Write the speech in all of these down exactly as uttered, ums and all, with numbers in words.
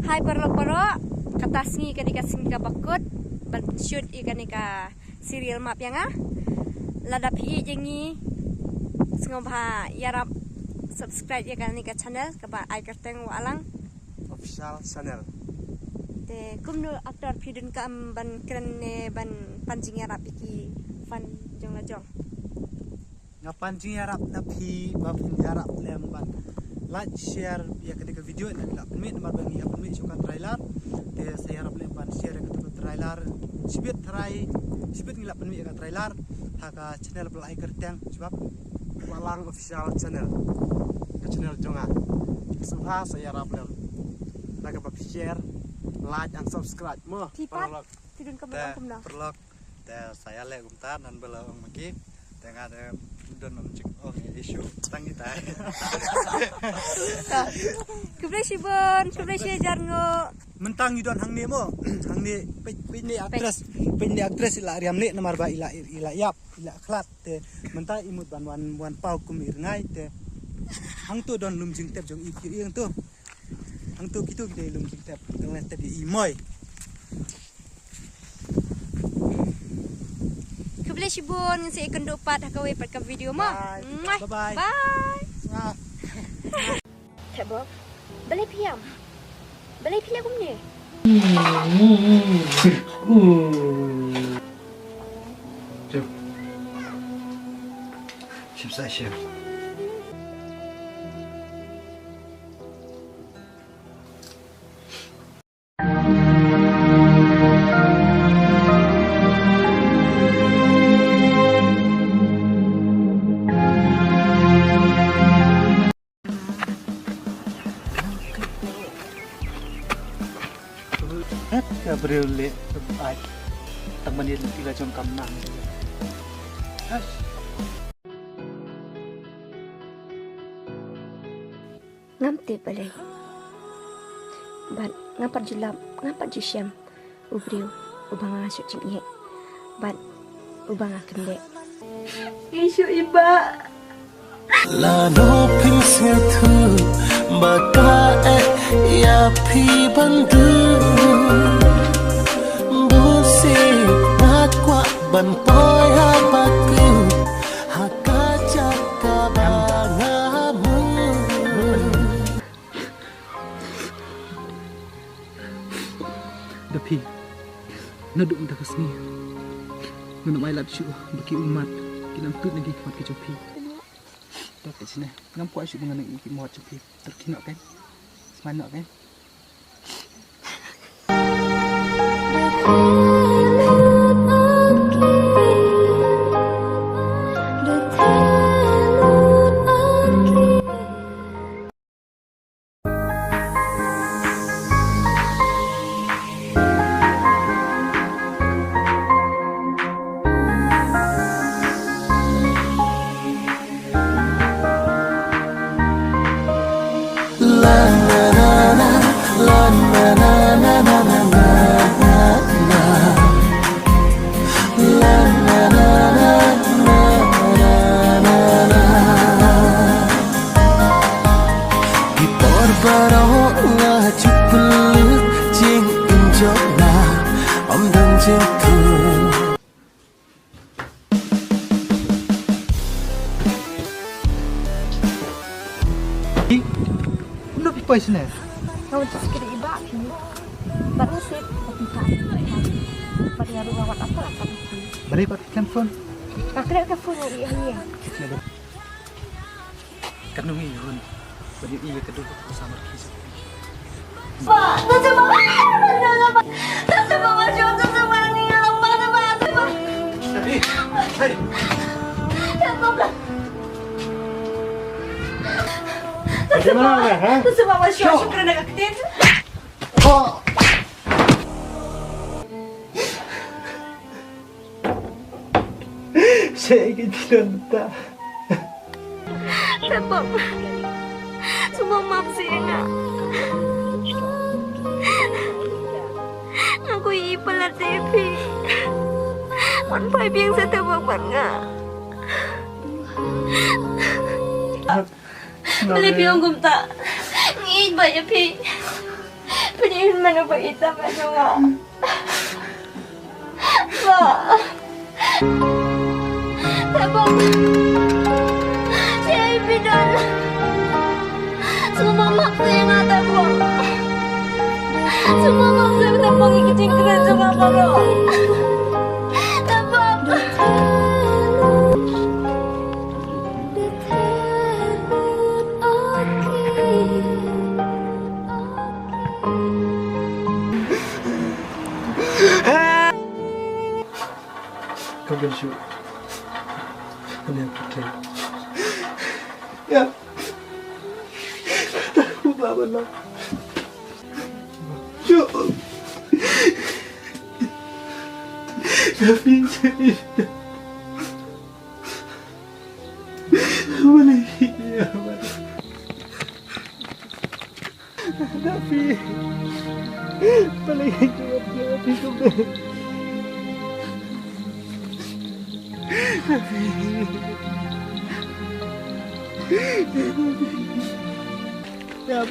Hai paralok baroh, kata sngi ka dei ka sngi kaba kut ban shoot ïa kane ka serial Map Ïa Nga. Lada phi ïeit ïa ngi, sngewbha ïarap subscribe ïa kane ka channel kaba ai kyrteng Wahlang Official Channel. Te kumno actor phi donkam ban kren ne ban pan jingïarap ïa ki fan jong la jong? Nga pan jingïarap na phi ba phin ïarap lem ban like, share ïa kane ka video, ynda ngi la pynmih, namar ba ngi la pynmih shuh ka trailer. Te sa ïarap lem ban share ïa katu ka trailer. Shibit trai, shibit ngi la pynmih ïa ka trailer ha ka channel ba la ai kyrteng, shibit, Wahlang Official Channel. Ka channel jong nga. Sngewbha sa ïarap lem da kaba phi share, like and subscribe mo. Phi pat, paralok, phi donkam ban ong kumno? Paralok, te sa ïaleh kumta, ngan ba la ong ma ki. Te nga te don ym jingong ïa issue tang kita. Khublei shibun, khublei shihajar nguh. Mynta ngi don hangne mo, hangne peit, peit ne actress, peit ne actress i la riam leh namar ba i la, i la ïap, i la khlad. Te mynta i mut ban wan, wan paw kum i rngai te. Hangto don lum jingtep jong i, i hangto. Hangto kito ki dei lum jingtep, dang leh tep ïa i moi. Khublei shibun, ngin sa ïakynduh pat ha kawei pat ka video mo. Bye. Mwah. Bye bye. Bye. Mwah. Thep Bok, balei phi ïam? Balei phi leh kumne? Shem. Shem sa shem. Ka briew leh ai. Tang ban ïa leh la jong kam nang. Ngam tip balei. Bad ngam pat ju lap, ngam pat ju shem u briew uba nga shu jingeh bad uba nga kynleh. Ngi shu i ba. Lano phin sngewthuh ba ka eh ïa phi ban duh. Bun sien nga kwah ban poi ha ba kut ha ka jaka ba nga mut. Da phi, naduh mynta ka sngi ngan ym ailad shuh ba ki ummat kin ym tuid na ki khmat ki jong phi. Dok ka sine, ngam kwah shuh ba ngan ïohi ki ummat jong phi. Dok ki noh kein. Smai noh kein. Ki por baroh nga ju pynlut jingim jong nga, ym don jingthung. Kumno phi poi shane? Nga wan shu skit i bah phi. Bad nga shu ba phi ta. Bad nga ruh nga wan apat apat phi. Balei pat phi khlem phone? Nga khlem ka phone ïa i. Katno ngi hun ban ïohi ïa ka dei ka samar ki sa. Hey, hey. Sha ïa ki jingdon ta. Te Bok, sngewbha map seh ïa nga. Nga kwah ïohi palat ïa phi. Wan phai biang seh te Bok bad nga. Balei phi ong kumta? Nga ïeit bha ïa phi. Pdiang mano ba ita ba jong nga. Ba. Tabok. Siapa don? Semua mamak saya nggak tabok. Semua mamak saya tabok, ikutin kena semua baru. Tabok. Kau gan shu. Kau ni aku try. Ya. Aku tak apa lah. Shu. Tapi jadi. Apa lagi? Apa lagi? Nafi. Balei jawab jawab itu, Beb? Nafi. Jam.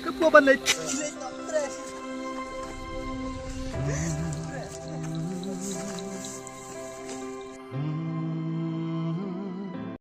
Ka pua ban leit.